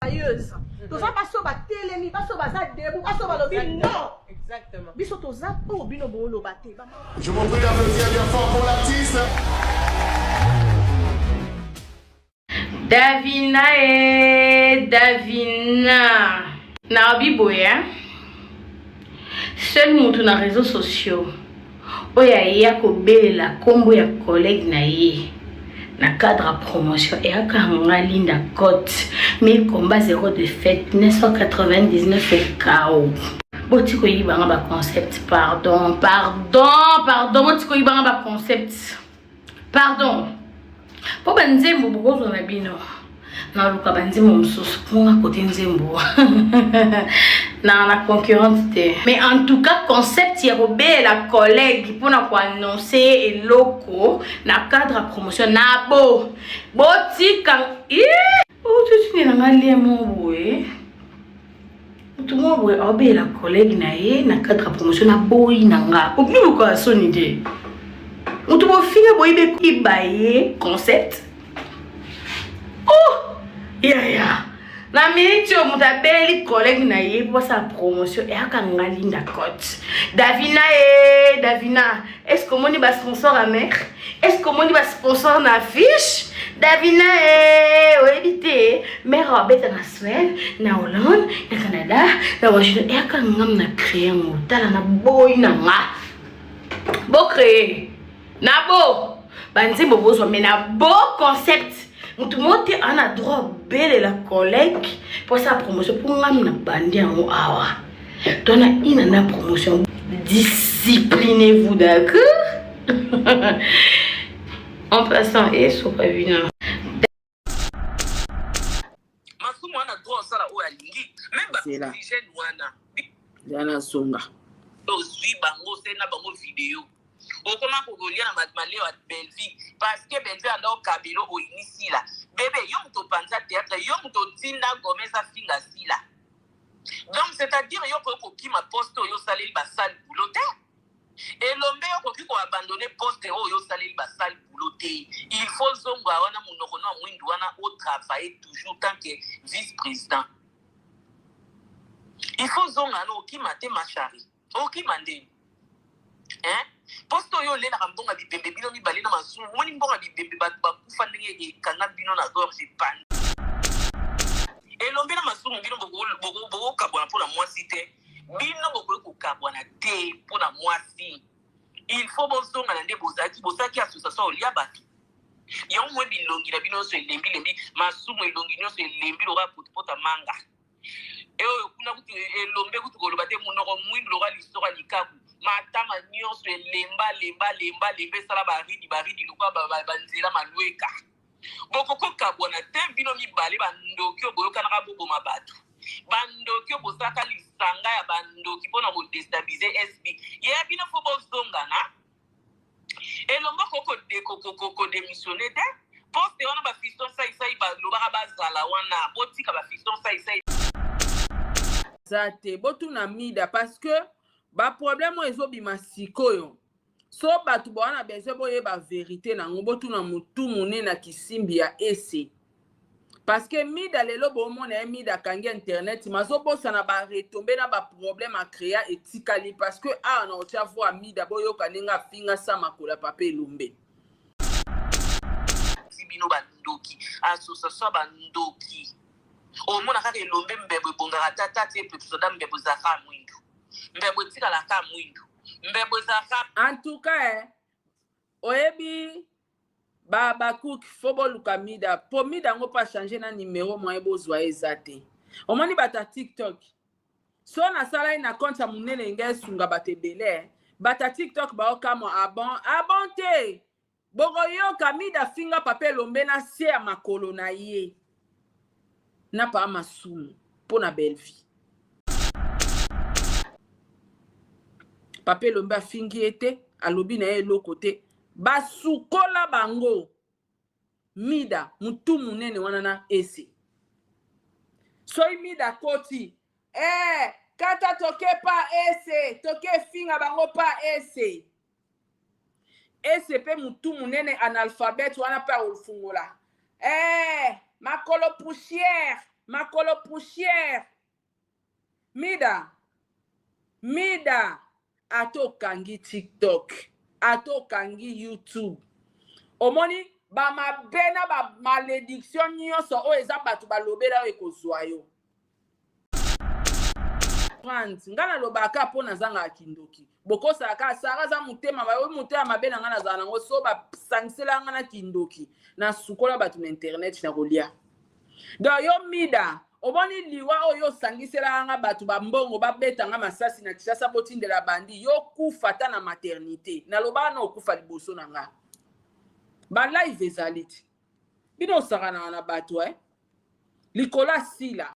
Joyeuse. Toza basi oyo batelemi, basi oyo baza debout, basi oyo balobi non. Exactement. Biso toza oyo bino booloba te. Je vous prie d'applaudir bien fort pour l'artiste. Davina e Davina naobi boye seul mutu na réseaux sociaux oyo aya kobelela nkombo ya collègue na ye na cadre ya promotion eyaka nga Linda Cote 1000 combat 0 défaite 999 ekao. Boti koyiba nga ba concept, pardon, pardon, pardon, boti koyiba nga ba concept, pardon. Mpo banzembo bokozwa na bino, naluka banzembo mosusu mpo nga kote nzembo na concurrente te. Mais en tout cas concept ya kobelela collègue mpona koannonce eloko na cadre ya promotion na bo botika otutune na nga lie mo boye, motu moko boye aobelela collègue na ye na cadre ya promotion na boyi na nga obiluka soni te. Motu bofinga boyebi ekoyiba ye concept. Oh yaya, na miniti oyo moto abeleli collègue na ye mpo basala promotion eyaka nga Linda Cote. Davina e Davina, est ce que omoni basponsor ya mare? Est ce que omoni basponsor na affiche? Davina e oyebi te mare abeta na Suède, na Hollande, na Canada, na Washington. Eyaka ngam na créé yango. Tala na boyi na nga bocréer na bo banzembo bozwa, me na bo concept motu moko te ana droit belela collègue mpo asala promotion. Mpo ngami na bandi yango awa to na ina na promotion. Disciplinez-vous, d'accord? En passant esopa bino. Masumu wana droit osala oyo alingi, même Zela. Baoxygène wana. Zela na zonga. Ozwi bango se na bango video, okoma kokolia na maleo ya Bellevie parce que Bellevie anda okabelo oyini Sila. Bebe, yo moto opanza théâtre, yo moto otinda Gomez afinga Sila. Donc c'est-à-dire yo koki kokima poste oyo osaleli basale boulot te. Elombe, yo okoki koabandonner poste oyo osaleli basale boulot te. Il faut zonga wana, monoko no ya mwindu wana, otravailler toujours tant que vice président. Il faut zonga wana, okima te. Machari, okima ndeni, hein? Poste oyo olelaka mbongo bibembe, bino mibale na masumu, omoni mbongo bibembe, bato bakufa ndenge ekanga bino na gorge epandi. Elombe na masumu, bino bokokabwana mpona mwasi te. Bino bokoki kokabwana te mpona mwasi. Il faut bozongana nde bozalaki, bosalaki association olia bato yango. Mwe bilongi na bino nyonso elembilembi. Masumu, elongi nyonso elembi lokola potopota manga. Oyo kuna kutu elombe kutu koloba te, monoko mwindu lokola lisoko ya likaku, matama nyonso elemba lemba lemba lemba, esala baridi baridi lokola banzela malweka. Bokokokabwana te, bino mibale bandoki oyo boyokanaka boboma bato, bandoki oyo bosalaka lisanga ya bandoki mpona kodéstabiliser SB ye. Bino faut bozongana. Elombo kodémissionner te. Poste wana, bafiston saisai balobaka bazala wana, botika bafiston saisai. Za te, botuna Mida, parce que baproblème oyo ezobima sikoyo so bato bawana besoin boyeba vérité nango. Botuna motu monene na kisimbi ya ese, parce que Mida lelo bomona ye, Mida akangi internet, mazobosana baretombées na baproblème acréa etikali. Parce que awa na otya voix Mida, boyoka ndenge afinga sa makolo ya papa Elombe. Bino bandoki, association ya bandoki. Omona kaka Elombe, mbebo ebongaka tata ti epesoda, mbebo ezalaka mwindu, mbebo etikalaka mwindu, mbebo ezalaka. En tout cas, oyebi babakuki, faut boluka Mida, po Mida yango mpo achange na numero moye bozwa eza te. Omoni bato ya TikTok, so nasala ye na compte ya monene ngai esunga bato ebele. Bato ya TikTok baokamwa. Abon abon te, bokoyoka Mida finga papa Elombe na se ya makolo na ye na paa masumu mpo na Bellevie. Papa Elombe afingi ye te, alobi na ye eloko te. Basukola bango. Mida mutu monene wana na ese soki Mida akoti, kata toke pa ese, toke efinga bango pa ese. Ese mpe mutu monene analphabète wana mpe akofungola, makolo poussière. Makolo poussière. Mida. Mida. Ata okangi TikTok, ata okangi YouTube. Omoni ba mabe na ba malediction nyonso oyo eza bato balobela oyo ekozwa yo. Prendre. Nga nalobaka mpo nazangaka kindoki. Bokosaka kaka Sarah aza motema mabe, oyo motema mabe na nga nazala nango so basangisela nga na kindoki. Nasukola bato na internet na kolia. Donc yo Mida, omoni liwa oyo osangiselaka nga bato ba mbongo babeta nga masasi na Kinshasa botindela bandi yo kufa ata na maternité. Nalobaka na okufa liboso na nga. Ba live ezali ti. Bino osakanaka na bato eh. Likolo asila.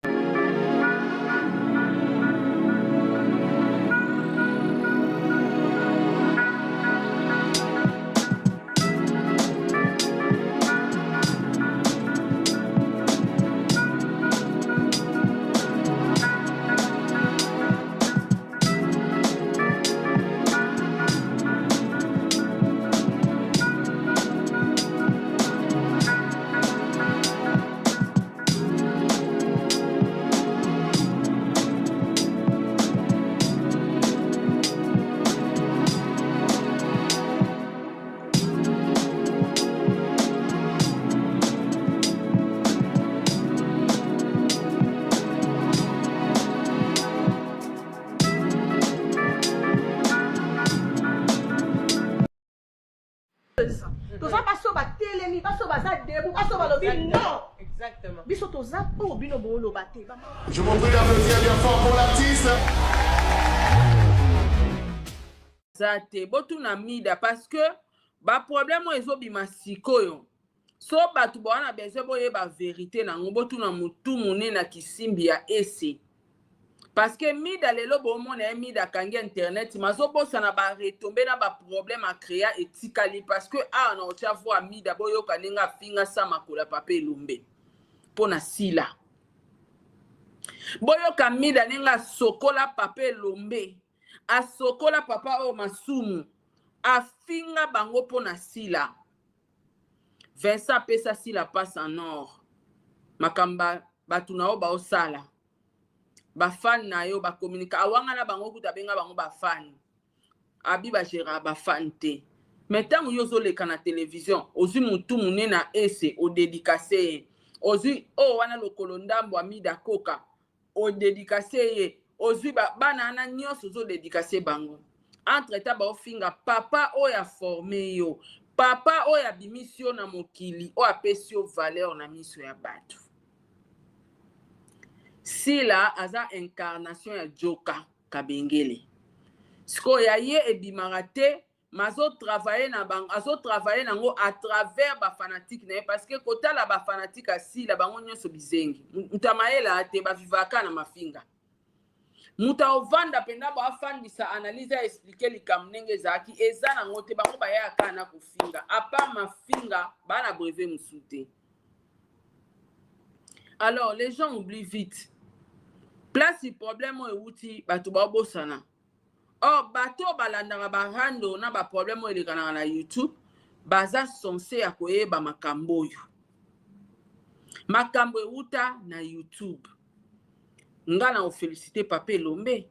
Toza basi oyo batelemi, basi oyo baza debout, basi oyo balobi non. Exactement. Biso toza oyo bino booloba te. Je vous prie d'applaudir bien fort pour l'artiste. Za te botuna Mida parce que ba problème oyo ezobima sikoyo so bato boa na besoin boyeba verite nango botuna mutu monene na kisimbi ya ese parce que Mida lelo bomona ye Mida akangi internet mazobosana ba retombe na ba problème acrea etikali parce que awa na otya voix Mida boyoka ndenge afinga sa makola papa Elombe mpo na Sila. Boyoka Mida ndenge asokola papa Elombe, asokola papa oyo masumu, afinga bango mpo na Sila. Vincent apesa Sila passe en or. Makambo bato na yo baosala. Ba fan na yo ba communica awanga na bango kuta benga bango ba fan. Abi ba gera ba fan te. Mais ntango yo ozoleka na television ozwi mutu munene na ese odedikase ye, ozwi oyo oh, wana lokolo ndambo Amida Koka odedikase ye, ozwi bana wana nyonso ozodedikase bango. Entre temps baofinga papa oyo aforme yo, papa oyo abimisi yo na mokili, oyo apesi yo valeur na miso ya bato. Sila aza incarnation ya Joka Kabengele. Sikoyo ya ye ebimaka te, mais azo travailler na bango, azo travailler nango à travers ba fanatique na ye parce que kotala ba fanatique ya Sila bango nyonso bizengi. Moto ya mayele te, ba vivaka na mafinga. Moto aovanda mpenza bo afandisa analyse a expliquer likambo ndenge ezalaki, eza nango te, bango bayaka kaka na kofinga. À part mafinga, ba na brevet mosusu te. Alors les gens oublient vite. Place problème oyo ewuti bato baobosana. Or bato oyo balandaka ba rando na ba problème oyo elekanaka na YouTube baza censé ya koyeba makambo oyo. Makambo ewuta na YouTube. Nga na ofélicité Papa Elombe.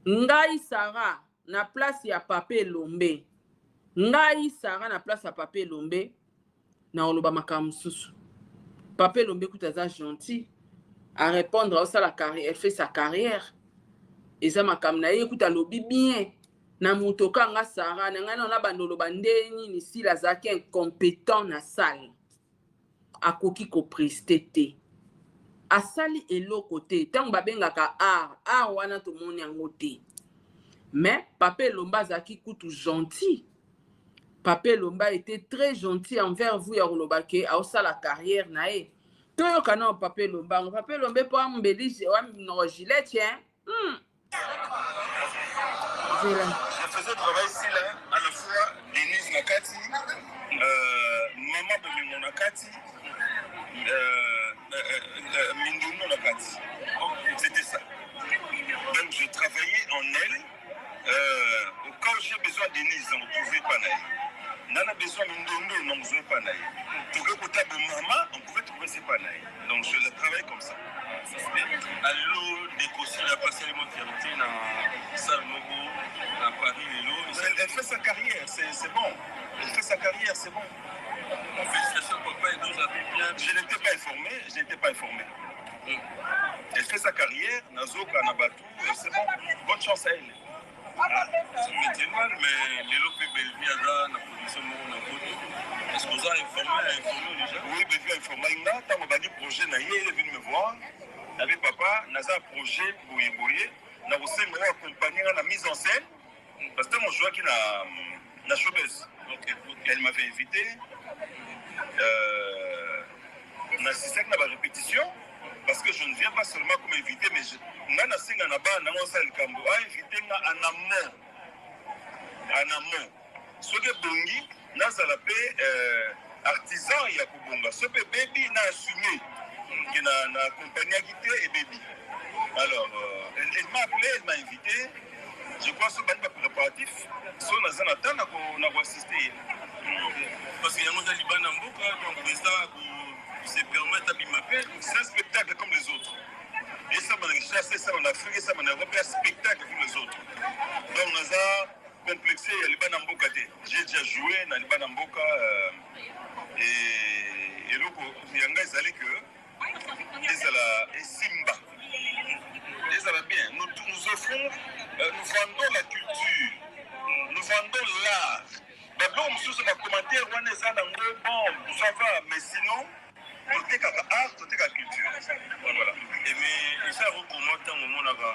Ngai Sarah na place ya Papa Elombe. Ngai Sarah na place ya Papa Elombe na oloba makambo mosusu. Papa Elombe kuta aza gentil à répondre osala carrière, fait sa carrière. Eza makambo na ye kuta alobi bien na moto kanga Sarah na ngai na bando loba nde nini Sila azalaki incompétent na salle. Akoki ko prester te. Asali eloko te. Tango babengaka art, art wana tomoni yango te. Mais Papa Elombe azalaki kutu gentil. Papa Elombe était très gentil envers vous ya koloba ke aosala carrière na ye. Toyoka nao Papa Elombe yango. Papa Elombe po ambeli no gilet hein. Zela. Je faisais travailler Sila à la fois Denise Nakati, Maman Bomengo Nakati, Mindondo Nakati. C'était ça. Donc je travaillais en elle. Quand j'ai besoin de Denise, on ne pouvait pas naïe. Nana besoin Mindondo, on ne pouvait pas naïe. Toke kota de maman, on pouvait Nakopesa epa na ye. Donc je travaille comme ça. Allo ndeko Sila apasali mwa fierté na salle moko na Paris lelo. Elle fait sa carrière, c'est bon. Elle fait sa carrière, c'est bon. Félicitations papa et nous avez bien. Je n'étais pas informé, je n'étais pas informé. Elle fait sa carrière, nazoka na batu, c'est bon. Bonne chance à elle. Ah, c'est mal, mais lelo mpe Bellevue aza na production moko na poto. Est-ce que oza informé, informé déjà? Oui, Bellevue a informé nga ntango bandi projet na ye, il est venu me voir. Nabi papa, naza projet boye boye, na kosenga oyo accompagner nga na mise en scène parce que ntango ozwaki na showbuzz. Elle m'avait invité. Nasisaki na barépétition parce que je ne viens pas seulement comme invité, mais nga nasenga na bana nango osala likambo ainvité nga en amont, en amont. Soki ebongi nazala mpe artisan ya kobonga, so mpe ebebi na assume ke na accompagnaki te, ebebi. Alors elle m'a appelé, elle m'a invité. Je crois so bandi bapréparatif, so naza na temps na koassiste ye. Parce que yango eza libanda mboka, donc président se permettre abima mpe. C'est un spectacle comme les autres. Esama na Kinshasa, esama na Afrique, esama na Europe, ya spectacle comme les autres. Donc naza complexé ya libanda mboka te. J'ai déjà joué na libanda mboka et eloko yanga ezali que ezala esimba, ezala bien. Nous offrons, nous vendons la culture, nous vendons l'art. Babiloko mosusu, bacommentaire wana eza nango bon, ça va, mais sinon totekaka art, toteka culture, voilà. Mais eza yango koma ntango omonaka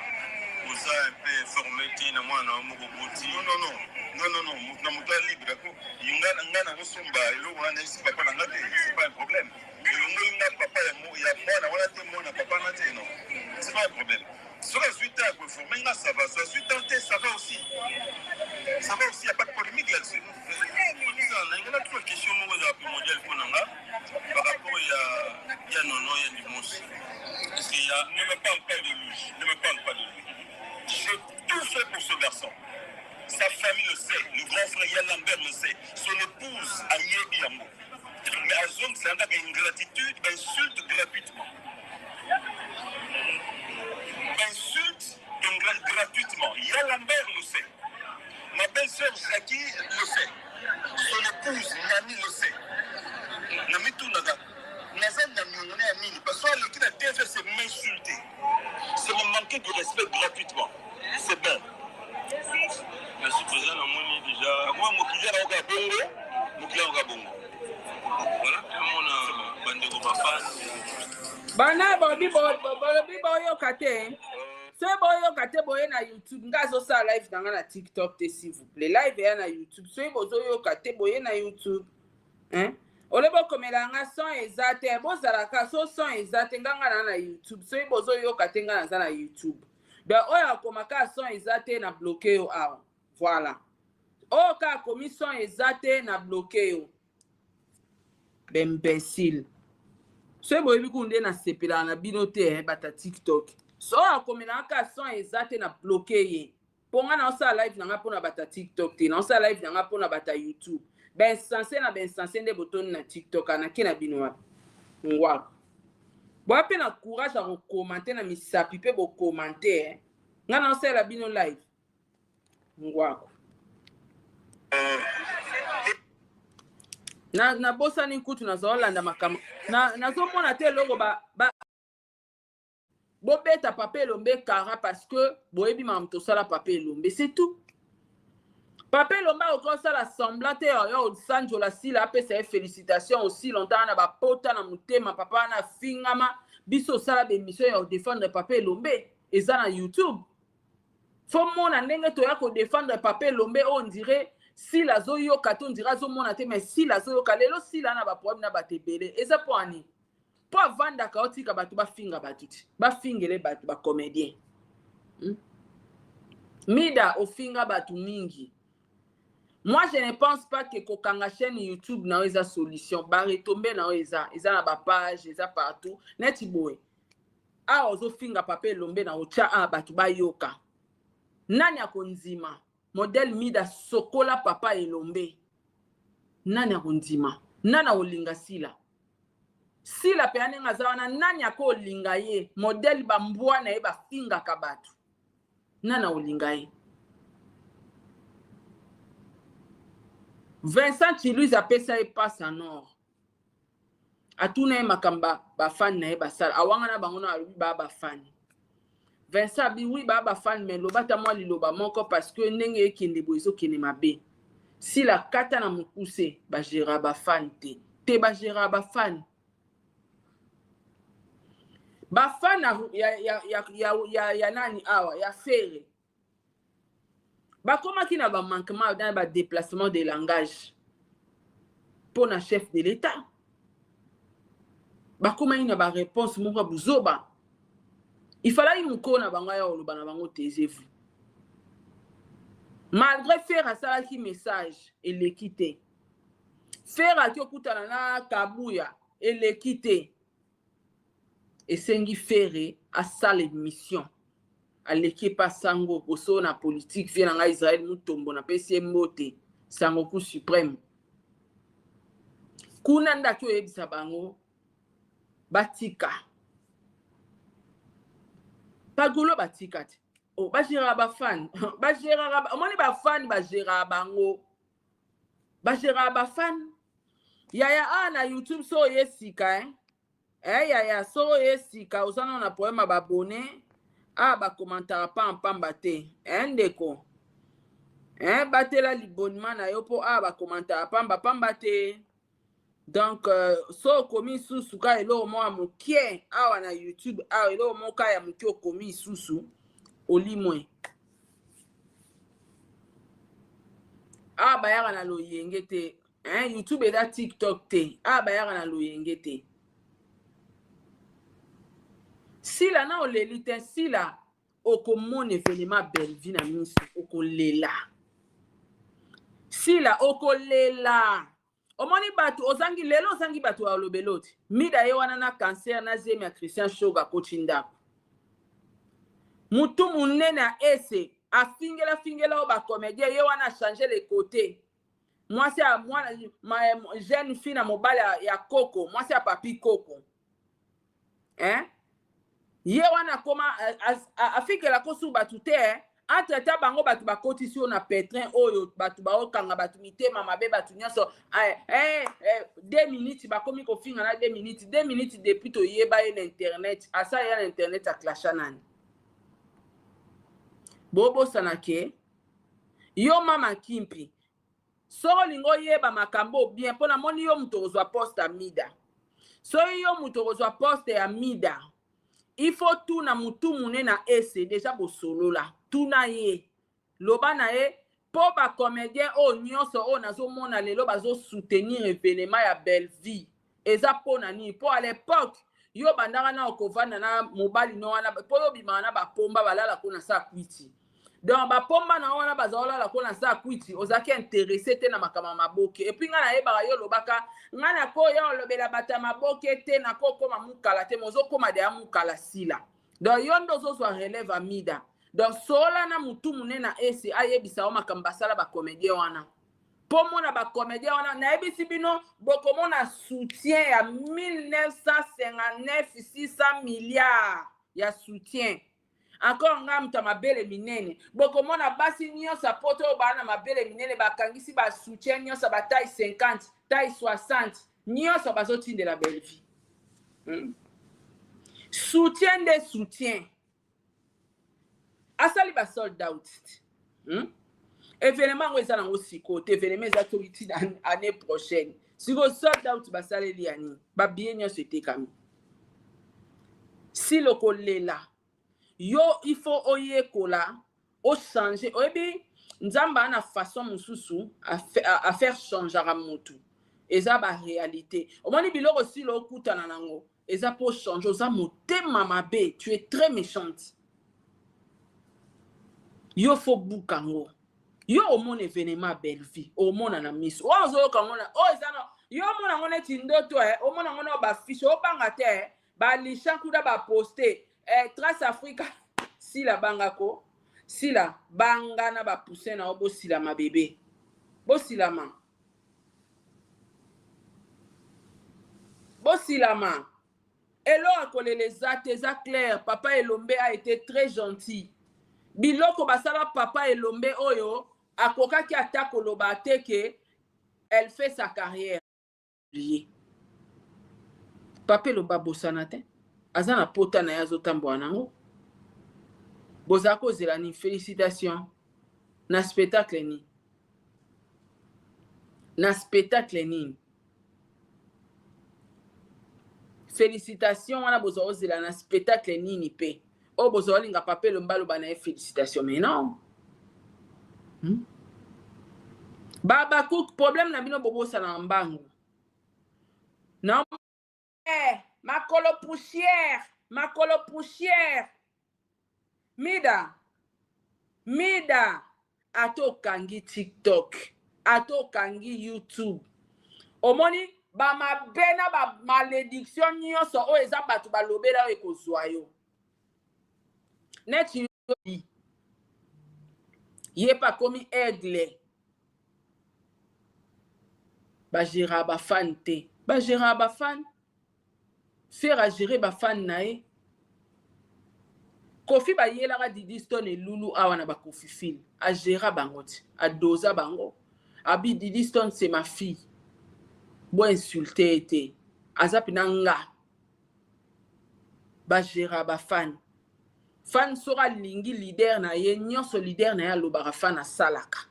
oza un peu informé te na mwana na yo moko boti? Non, non, non, non, non, non. Moto na moto alibre. Ko nga nakosomba eloko wana esi papa na nga te, c'est pas un problème. Elongoli nga papa ya mwana wana te, mwana papa na te, non, c'est pas un problème. Soki azwi te ya koinforme nga, ça va. So azwi temps te, ça va aussi, ça va aussi, y a pas de polémique là-dessus. Nalingi natuna question moko ezala primordial mpo na nga par rapport ya nono ya limosi. Est-ce qu'il y a Ne me parle pas de lui, ne me parle pas de lui. J'ai tout fait pour ce garçon. Sa famille le sait, le grand frère Yann Lambert le sait, son épouse ayebi yango. Mais azong, c'est un ingratitude, insulte gratuitement, insulte gratuitement. Yann Lambert le sait, ma belle-sœur Jackie le sait, son épouse Nani le sait. Na mitunaka naza na niongo ya nini? Parce que aleki na TV, c'est m'insulter, c'est me manquer du respect gratuitement. C'est bon. Merci président, namoni déjà. Akoma mokili anakoka bongo, mokili anakoka bongo. Voilà, amona bandeko bafans. Bana bolobi bolobi boyoka te. So boyoka te, boye na YouTube. Nga azosala live na nga na TikTok te, s'il vous plaît. Live eya na YouTube. Soki bozoyoka te, boye na YouTube, hein? Ole bokomela nga son eza te, bozalaka so son eza te. Nga na YouTube. Soki bozoyoka te, nga naza na YouTube. Donc oyo akomaka son eza te, na bloquer yo awa. Voilà, oyo ka akomi son eza te, na bloquer yo. Baimbécile, soki boyebi kuku nde nasepelaka na bino te, bata TikTok. So oyo akomelaka son eza te, na bloquer ye, mpo nga naosala live na nga mpona bata TikTok te, naosala live na nga mpona bata YouTube. Bainsensé na bainsensé nde botoni na TikTok. Anake na bino wapi ngwako? Boya mpe na courage ya kocommenter na misapi mpe bocommenter, eh. Nga naosalela bino live ngwako. Nabosani kutu nazolanda makambo, nazomona te eloko ba bobeta papa Elombe kara, parce que boyebi makambo tosala papa Elombe, c'est tout. Papa Elombe akoki osala semblant te oyo osanjola Sila, apesa ye félicitation aussi longtemps na bapota na motema. Papa wana afingama, biso osala bémission ya kodéfendre papa Elombe, eza na YouTube. Fo mona ndenge toya kodéfendre papa Elombe oyo ondire Sila azoyoka te, ondire azomona te, mais Sila azoyoka. Lelo Sila na baproblème na bato ebele, eza mpo ani? Mpo avandaka otika bato bafinga bato ti bafingele bato bacomédien, Mida ofinga bato mingi. Moi, je ne pense pas que kokanga chaîne YouTube na yo eza solution. Baretombées na yo eza na bapage, eza partout. Neti boye awa ozofinga papa Elombe na otya awa, bato bayoka. Nani akondima modèle Mida sokola papa Elombe? Nani akondima? Nani akolinga Sila? Sila mpenza ndenge aza wana, nani akolinga ye? Modele bambwa na ye bafingaka bato, nani akolinga ye? Vincent Chiluiz apesa ye passe en or, atuna ye makambo bafani na ye basala, awanga na bango na alobi baa bafani. Vincent abi oui baa bafani, mais loba ata mwa liloba moko parce que ndenge ekende boye ezokende mabe. Sila kata na mokuse, bagera bafani te te, bagera bafani bafani ya, ya, ya, ya, ya, ya nani awa ya Ferre bakomaki na bamanquement na badéplacement de langage mpo na chef de l'État, bakomaki na baréponse moko ya buzoba. Ifalaki mokolo na bango aya koloba na bango taisez-vous. Malgré Ferre asalaki message, eleki te. Ferre aki okutana na Kabuya, eleki te. Esengi Ferre asala émission, aleki epa sango boso na politique vie na ngai Israel Mutombo, napesi ye mbote, sango ku suprême kuna ndaki oyebisa bango batika bagolo, batika te. Oh, bagéraka bafani, bagéraka, omoni bafani bagéraka bango, bagéraka bafani yaya awa na YouTube. So oye sika, eh? Eh, yaya, so oye sika, oza nano na problème ya babone awa, bakomantaka pampamba te. Eh, ndeko, eh, batela libonnement na yo mpo awa bakomantaka pamba pamba te. Donc so okomi lisusu ka eloko moko ya mokie awa na YouTube awa, eloko moko ya mokie okomi lisusu, olimwe. Awa bayaka na loyenge te, hein? YouTube eza TikTok te, awa bayaka na loyenge te. Sila na oleli te, Sila okomona événement Bellevie na miso, okolela. Sila okolela. Omoni bato ozangi lelo, ozangi bato ya olobelo te. Mida ye wana na cancer na zemi ya Christian Shoga, akoti ndako, mutu monene ya ese afingela fingela oyo bacomédien, ye wana achange le côté. Mwasi ya mwana jeune fille na mobali ya koko, mwasi ya papi koko, hein? Ye wana akoma afikela kosu bato te, eh? Entre ta bango bato bakotisi yo na pétrin oyo bato baokanga bato mitema mabe, bato nyonso eh, eh, eh, 2 minutes bakomi kofinga na 2 minutes, 2 minutes. Depuis toyeba ye na internet, asa ya na internet aclasha nani? Bobosana ke yo mama Kimpi, soki olingi oyeba makambo bien, mpo namoni yo moto okozwa poste ya Mida, soki yo moto okozwa poste ya Mida, il faut tuna mutu monene na ese déjà bosolola, tuna ye, loba na ye mpo bacomédien oyo nyonso oyo nazomona lelo bazosoutenir événement ya Bellevie eza mpo na nini? Mpo à l'époque yo bandaka na okovanda na mobali no wana, mpo yo obimaka na bapomba balala ko na sa kwiti. Donc bapomba na wana baza olala ko na sa kwiti, ozalaki intéressé te na makambo ya maboke. Et puis ngai nayebaka yo olobaka ngai nakoya olobela bato ya maboke te, nakokóma mokala te, mozokóma deya mokala. Sila, donc yo nde ozozwa relève amida. Donc sola na mutu monene na ese ayebisa yo makambo basala bacomédien wana, mpo mona bacomédien wana nayebisi bino bokomona soutien ya 1959 600 milliards ya soutien. Encore ngai moto ya mabele minene, bokomona basi nyonso ya poto oyo baa na mabele minene bakangisi basoutien nyonso, bataille 50, taille 60 nyonso bazotindela Bellevie, Soutien nde soutien asali basold out, Événement yango eza nango sikoyo te, événement eza soki ntina année prochaine. Sikoyo sold out basaleli ya nini? Babillet nyonso etekami. Silo kolela yo, il faut oyekola ochange. Oyebi Nzambe aa na façon mosusu afaire changeaka motu, eza baréalité. Omoni biloko silo okutana nango eza mpo change. Oza motema mabe, tu es très méchante. Yo faut buka ngo, yo omona événement Bellevie, omona na miso oyo ozoyoka ngo na oyo eza na yo, omona yango neti ndoto, eh, omona yango na bafiche, obanga te, eh, balisha kuna baposte, eh, Trace Africa. Sila bangako, sila banga na bapoussin na yo, bosilama bebe, bosilama. Bosilama. Eloko ya kolela eza te, eza clair. Papa Elombe a été très gentil. Biloko basala Papa Elombe oyo akokaki ata koloba te ke elle fait sa carrière. Ye. Papa Elombe abosana te. Aza na pota na ye azotambola nango. Bozala kozela nini? Félicitations. Na spectacle nini? Na spectacle nini? Félicitation wana bozwa ozela na spectacle nini pe oyo bozwa olinga papa elombe aloba na ye félicitation mais non Babakouk problème na bino bobosana na mbangu na eh, makolo poussière makolo poussière Mida Mida ata okangi TikTok ata okangi YouTube omoni ba mabe na ba malediction nyonso oyo eza bato balobela oyo ekozwa yo neti ye pe akomi aigle ba gera ba fan te ba gera ba fan Ferre a gere ba fan na ye. Koffi ba yelaka Didi Stone elulu awa na ba Koffifile. A gera bango ti. A doza bango. Abi Didi Stone c'est ma fille. Bo insulte ye te. Aza pena nga. Ba gera ba fan. Fan soki alingi leader na ye nyonso leader na ye alobaka fan asalaka.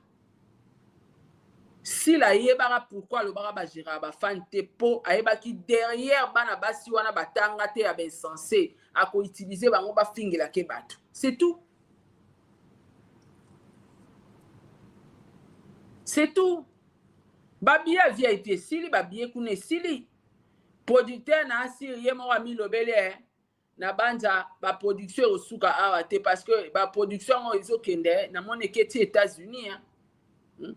Sila ayebaka pourquoi alobaka ba geraka ba fan te po ayebaki derrière bana basi wana batanga te ya ba insense ako utiliser bango bafingela ke bato c'est tout c'est tout ba billet ya VIP esili ba billet kuna esili producteur na asiri ye moko amilobeli eh. Na banza ba production ekosuka awa te parce que ba production yango ezokende na moni eketi Etats-Unis hein.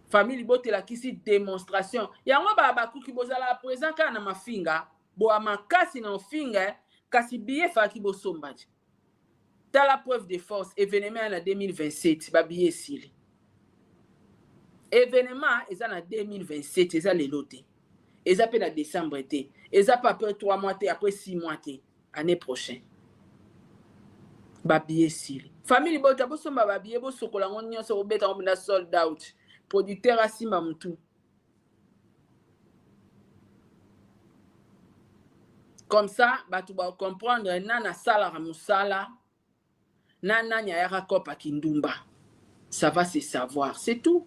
Famille libota elakisi démonstration yango ba bakuki bozala présent kaka na mafinga boa makasi na ofinga eh. Kasi billet efalaki bosomba ti tala preuve de force événement ya na 2027 ba billet esili événement eza na 2027 eza lelo te eza pe na décembre te eza pe après 3 mois te après 6 mois te année prochaine ba billet esili famille libota bosomba ba billet bosokola yango nyonso bobeta yango mpenza sold out producteur asimba mutu comme ça bato ba comprendre nani asalaka mosala na nani ayaka kopa kindumba ça va se savoir c'est tout.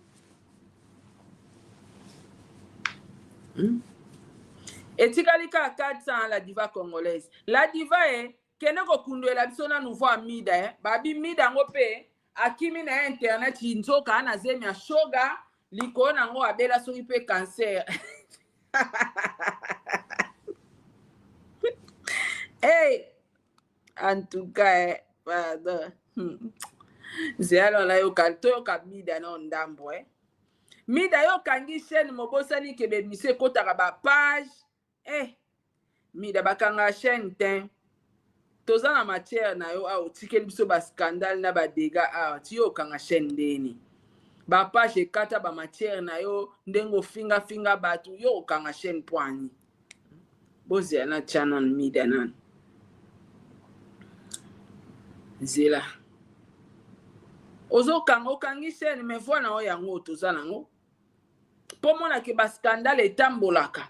Etikali kaka 400 la diva congolaise la diva e kende kokundwela biso na nouveau amida eh. Babi mida yango mpe akimi na internet nzoka na zemi ya shoga likolo nango abela soki mpe cancer. Hey, en tout cas eh, pardon. Zela nayoka toyoka mida na ndambo eh. Mida yo okangi chaîne mobosani ke bemission ekotaka ba page eh mida bakanga chaîne te toza na matière na yo awa otikeli biso ba scandale na ba dégâts awa ti yo okanga chaîne ndeni ba page ekata ba matière na yo ndenge ofinga finga bato yo okanga chaîne poani bozela na tya nanu mida nanu zela ozokanga okangi chaîne mais voi na yo yango toza nango mpo monake ba scandale etambolaka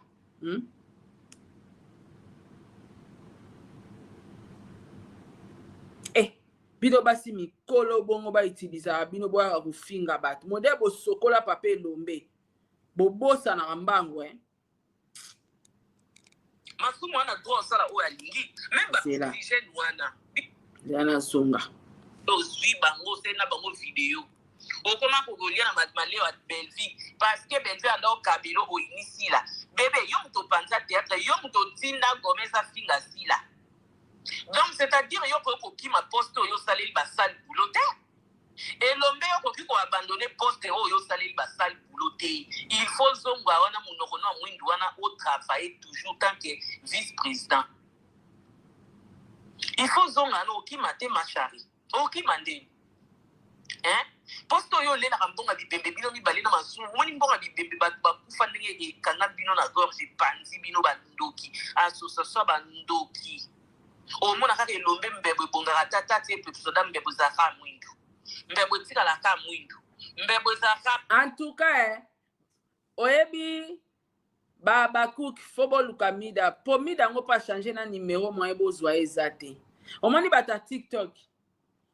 Eh, bino basi mikolo bongo bautilisaka bino boyaka kofinga bato modele bosokola papa elombe bobosanaka mbango eh? Masumu wana droit osala oyo alingi meme ba oxygène wana zela nazonga ozwi bango osali na bango video okoma kokolia na maleo ya Bellevue parce que Bellevue anda okabelo oyini Sila bebe yo moto opanza théâtre yo moto otinda Gomez afinga Sila donc c'est-à-dire yo okoki kokima poste oyo osaleli basale boulot te Elombe yo okoki ko abandonner poste oyo osaleli ba sale boulot te il faut zonga wana munoko no ya mwindu wana o travailler toujours tant que vice président il faut zonga wana okima te ma chari okima nde hein? Posto oyo olelaka mbongo ya bibembe bino mibale na masumu omoni mbongo ya bibembe bato bakufa ndenge ekanga bino na gorge epanzi bino bandoki association ya bandoki omona kaka elombe mbebo ebongaka ata ata te epetusoda mbebo ezalaka mwindu mbebo etikalaka mwindu mbebo ezalaka. En tout cas eh, oyebi ba Habacuc fo boluka Mida po Mida yango mpo achange na numero moyen bozwa ye eza te. Omoni bato ya TikTok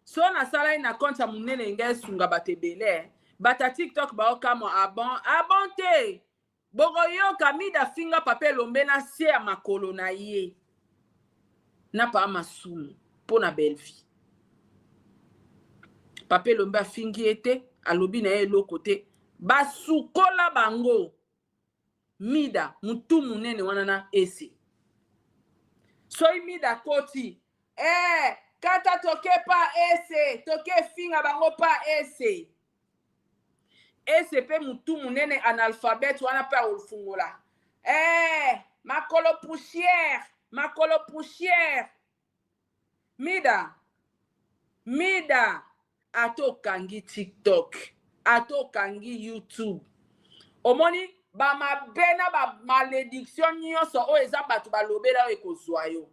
so nasalaki na compte ya monene ngai esunga bato ebele eh. Bato ya TikTok baokamwa abon ah abon ah te bokoyoka Mida afinga papa Elombe na se ya makolo na ye na paa masumu mpo na Bellevie. Papa Elombe afingi ye te, alobi na ye eloko te, basukola bango. Mida mutu munene wana na ese soki Mida akoti eh, kata toke pa ese toke finga bango pa ese ese pe mutu munene analphabète wana pe akofungola eh, makolo poussière, makolo poussière. Mida, Mida, ata okangi TikTok, ata okangi YouTube, omoni bamabe na bamalediction nyonso oyo eza bato balobela oyo ekozwa yo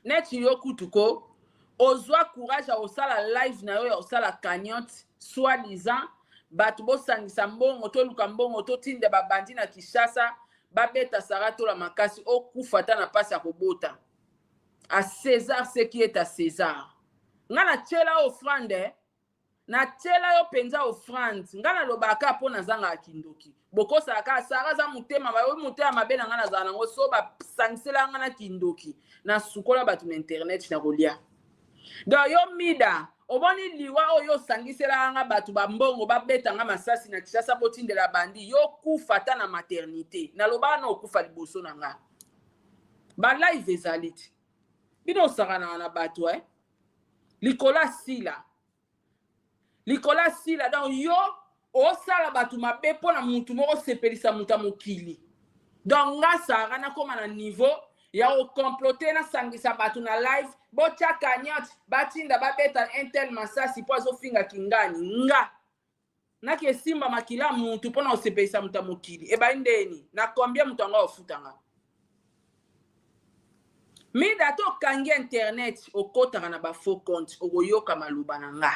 neti yo kutu ko ozwa courage ya kosala live na yo ya kosala cagnotte soit disant bato bosangisa mbongo, toluka mbongo totinda babandi na Kinshasa babeta Sara Tola makasi, okufa ata na mpasi ya kobota. A César ce qui est à César. Nga natiela offrande, natiela yo mpenza offrande. Nga nalobaka mpo nazangaka kindoki. Bokosaka kaka Sara aza motema mabe, motema mabe na nga nazala nango so basangisela nga na kindoki, nasukola bato na internet na kolia. Donc yo Mida, omoni liwa oyo osangiselaka nga bato bambongo babeta nga masasi na Kinshasa botindela bandi, yo kufa ata na maternité. Nalobaka na okufa liboso na nga. Ba live ezali ti. Bino osakanaka na bato eh? Likolo asila. Likolo asila donc yo osala bato mabe mpo na mutu moko osepelisa moto ya mokili. Donc nga Sara nakóma na niveau ya kocomplote, nasangisa bato na live, botya cagnotte, batinda babeta un tel masasi mpo azofinga kingani. Nga naki esimba makila mutu mpo na kosepelisa moto ya mokili ebai ndeni na combien moto yango akofuta nga. Mida, ata okangi internet, okotaka na bafaux compte, okoyoka maloba na nga,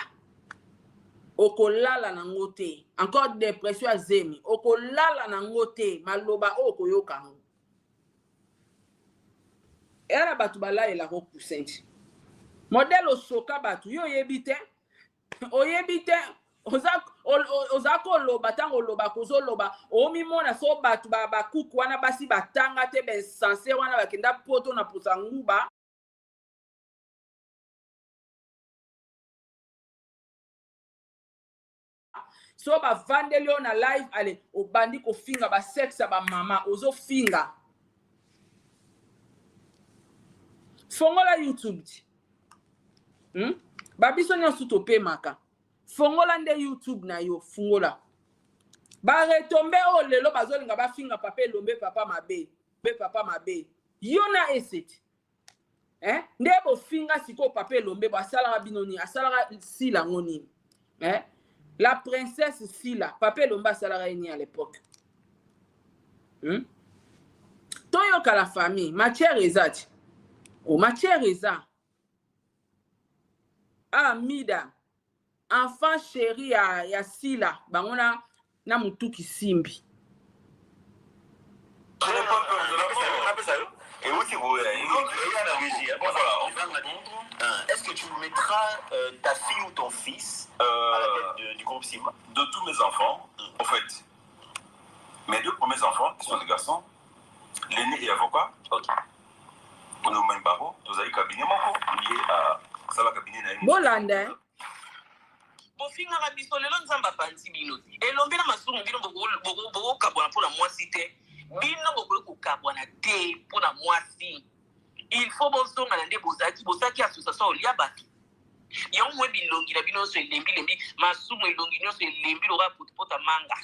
okolala nango te. Encore dépression ya zemi, okolala nango te. Maloba oyo okoyoka yango eya na bato balayelaka coussin ti modele osoka bato. Yo oyebi te, oyebi te, oza koloba ntango olobaka ozoloba omimona so bato bakuku wana basi batanga te, bainsense wana bakenda poto na pusa nguba. So bavandeli yo na live, ale obandi kofinga basexe ya bamama, ozofinga. Fongola YouTube ti, Babiso nyonso topemaka. Fongola nde YouTube na yo, fungola baretombe oyo lelo bazolinga bafinga papa Elombe, papa mabe, mpe papa mabe. Yo na eseti eh? Nde bofinga sikoyo papa Elombe bo asalaka bino nini? Asalaka Sila yango nini, eh? La princesse Sila, papa Elombe asalaka ye nini à l'époque, Toyoka la famille, matière eza ti o matière eza. Ah, Mida, enfant chéri ya Sila, bango na mutuki simbi. Je n'ai pas peur de la mort. Et où tu Voilà, on va répondre. Est-ce que tu mettras ta fille ou ton fils à la tête du groupe Simba? De tous mes enfants, en fait, mes deux premiers enfants, qui sont des garçons, l'aîné est avocat. On est au même barreau, tozali cabinet moko, lié à sala cabinet na ye. Bolanda, eh? Bofingaka biso lelo Nzambe apanzi bino te. Elombe na masumu bino bokokabwana mpona mwasi te. Bino bokoki kokabwana te mpona mwasi. Il faut bozonga na nde bozalaki, bosalaki association olia bato yango mwe bilongi na bino nyonso elembi lembi. Masumu elongi nyonso elembi lokola potopota manga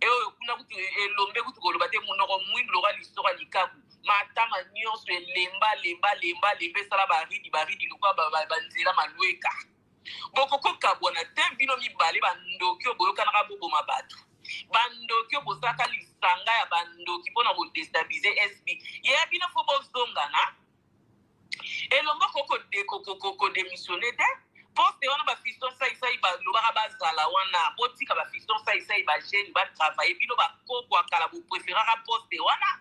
e oyo kuna kutu Elombe kutu koloba te, monoko mwindu lokola lisoko ya likaku, matama nyonso elemba lemba lemba lemba, esala baridi baridi lokola banzela malweka. Bokokokabwana te bino mibale bandoki oyo boyokanaka boboma bato. Bandoki oyo bosalaka lisanga ya bandoki mpo na kodestabilize SB. Ye bino fo bozongana. Elombe okoki kodemissione te. Poste wana ba fiston sai sai balobaka bazala wana. Botika ba fiston sai sai ba jeune ba travailler bino bakoko ya kala bo preferaka poste wana.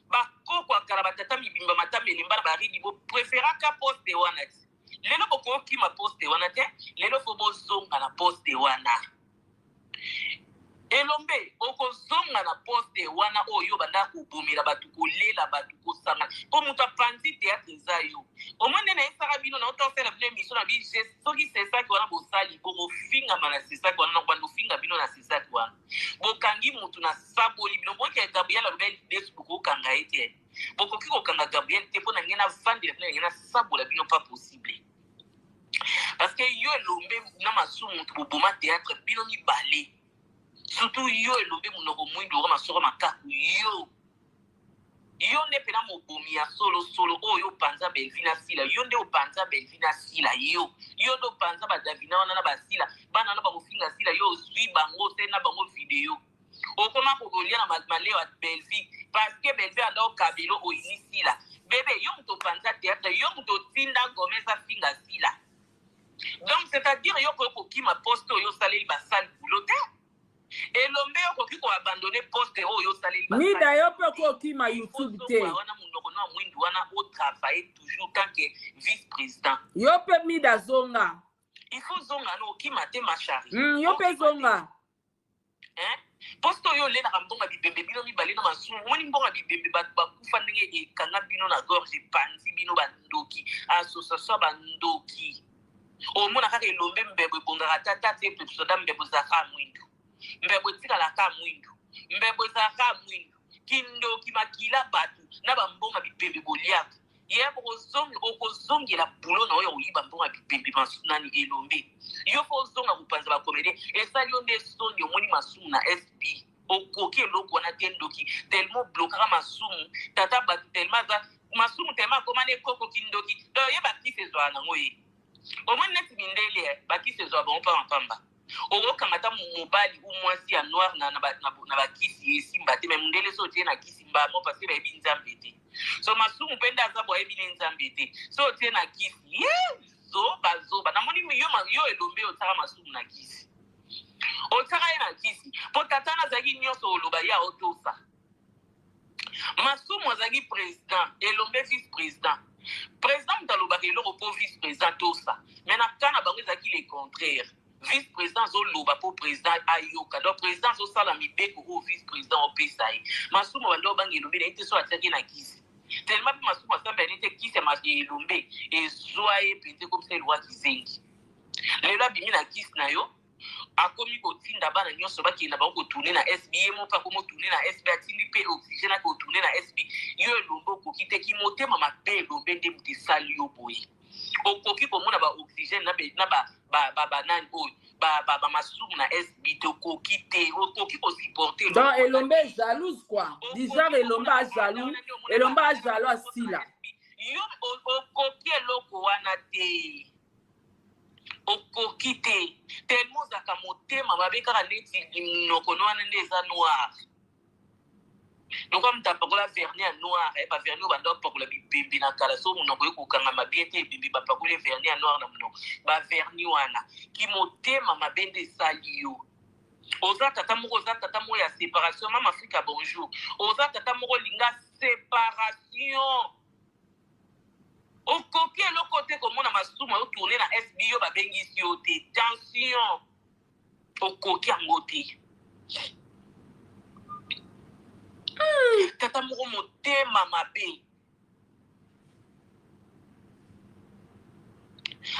Bakoko ya kala batata mibimba matama elemba na baridi bo preferaka poste wana ti. Lelo bokokima poste wana te, lelo fo bozonga na poste wana. Elombe okozonga na poste wana oyo banda kobomela bato, kolela bato, kosanga mpo moto apanzi théâtre eza yo. Omoi nde nayesaka bino na otosala bino émission na bi soki sesaki wana bosali bokofingama na sesaki wana, nakobanda kofinga bino na sesaki wana. Bokangi motu na saboli bino, boke Gabriel alobi lidesu bokokanga ye te. Bokoki kokanga Gabriel te mpo na ngai navandela bino, na ngai nasabola bino, pas possible. Parce que yo elombe na masumu mutu boboma théâtre bino mibale. Surtout yo elombe munoko mwindu ora masoko makaku yo. Yo nde pena mobomi ya solo solo oyo opanza Bellevue na Sila, yo nde opanza Bellevue na Sila yo. Yo nde opanza ba Davina wana na ba Sila, bana wana bakofinga Sila yo ozwi bango osali na bango video. Okoma kokolia na maleo ya Bellevue parce que Bellevue anda okabelo oyini Sila. Bebe yo moto opanza théâtre, yo moto otinda Gomez afinga Sila. Donc c'est-à-dire yo koki kokima poste oyo osaleli basali boulot te. Elombe yo koki ko abandonner poste oyo osaleli basali. Mida yo pe kokima YouTube te. Wana munoko na mwindu wana o travailler toujours tant que vice-président. Yo pe Mida zonga. Il faut zonga no okima te ma chérie. Yo pe zonga. Hein? Poste oyo olelaka mbongo ya bibembe bino mibale na masumu, omoni mbongo ya bibembe bato bakufa ndenge ekanga bino na gorge epanzi bino bandoki, association ya bandoki. Omona kaka elombe mbebo ebongaka ata tata ye soda mbebo ezalaka mwindu, mbebo etikalaka mwindu, mbebo ezalaka mwindu, kindoki makila bato na bambongo ya bibembe boliaka. Ye okozongela boulot na oyo oyiba mbongo ya bibembe nani elombe. Yo fo ozonga kopanza ba comédien esali yo nde soni omoni masumu na SB. Okoki eloko wana te ndoki tellement blokaka masumu tata bato tellement aza masumu tellement akoma ne koko kindoki. Donc ye bakisi ezwaka nango ye. Omoni neti mindele bakisi ezwaka bango pamba pamba. Okokanga ata mobali ou mwasi ya noir na bakisi esimba te, mais mundele so otie na kisi mbamo parce que bayebi nzambe te. So masumu mpe nde aza bo ayebi ne nzambe te. So otie na kisi, ye zoba zoba. Namoni yo yo elombe otiaka masumu na kisi. Otiaka ye na kisi. Po tata na azalaki nyonso oloba ye aotosa. Masumu azalaki président, elombe vice-président. Président moto alobaka eloko po vice-président tosa. Mais na cas na bango ezalaki le contraire. Vice-président azoloba po président ayoka. Donc président azosala mibeko oyo vice-président opesa ye. Masumu bando obanga elombe na ye te so atiaki na kisi. Tellement pe masumu asamba ye te kisi ya elombe ezwa ye mpenza ekomisa ye lokola kizengi. Lelo abimi na kisi na yo, akomi kotinda bana nyonso bakende na bango kotourne na SB, ye moko akomi kotourne na SB, atindi mpe oxygène ake kotourne na SB. Yo elombe okoki te, ki motema mabe elombe nde moto esali yo boye. Okoki komona ba oxygène na na ba ba ba banani oyo ba ba ba masumu na SB te, okoki te, okoki kosupporter. Donc elombe est jalouse quoi. Du genre elombe a jaloux, elombe a jaloux asila. Yo okoki eloko wana te. Okoki te. Tellement ozalaka motema mabe kaka neti monoko no wana nde eza noir. Donc moto apakola vernis ya noir, ba vernis oyo banda opakola bibembe na kala so monoko ekokangama bien te, ebembe bapakoli vernis ya noir na monoko. Ba vernis wana ki motema mabe nde esali yo. Oza tata moko, oza tata moko ya séparation. Mama Afrika bonjour. Oza tata moko linga séparation. Okoki eloko te komona masumu ayo tourner na SB yo babengisi yo te. Tension. Okoki yango te. Tata moko motema mabe.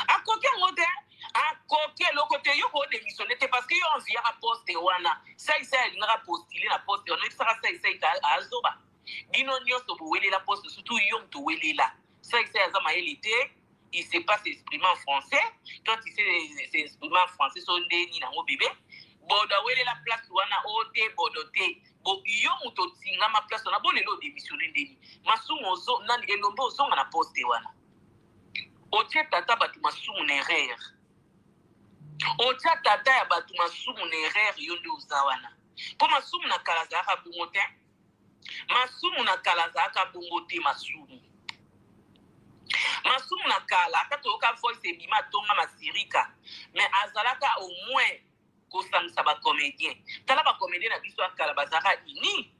Akoki yango te. Akoki eloko te. Yo ko démissionner te parce que yo enviaka poste wana. Sai sai alingaka postuler na poste wana. Oyebisaka sai sai ka azoba. Bino nyonso bowelela poste, surtout yo moto welela. Sai sai aza mayele te. Il sait pas s'exprimer en français. Toi tu sais s'exprimer en français so ndeni nango bébé. Bodo awelela place wana o te bodo te. Bo yo moto otingama place wana bo lelo démissionner ndeni. Masumu ozo nani elombe ozonga na poste wana. Otie tata bato masumu na erreur. Otya tata ya bato Masumu na erreur, yo nde oza wana mpo Masumu na kala azalaka bongo te. Masumu na kala azalaka bongo te. Masumu na kala, ata toyoka voice ebima, atonga Masirika, mais azalaka au moins kosangisa bacomédien. Tala, bacomédien na biso ya kala bazalaka uni.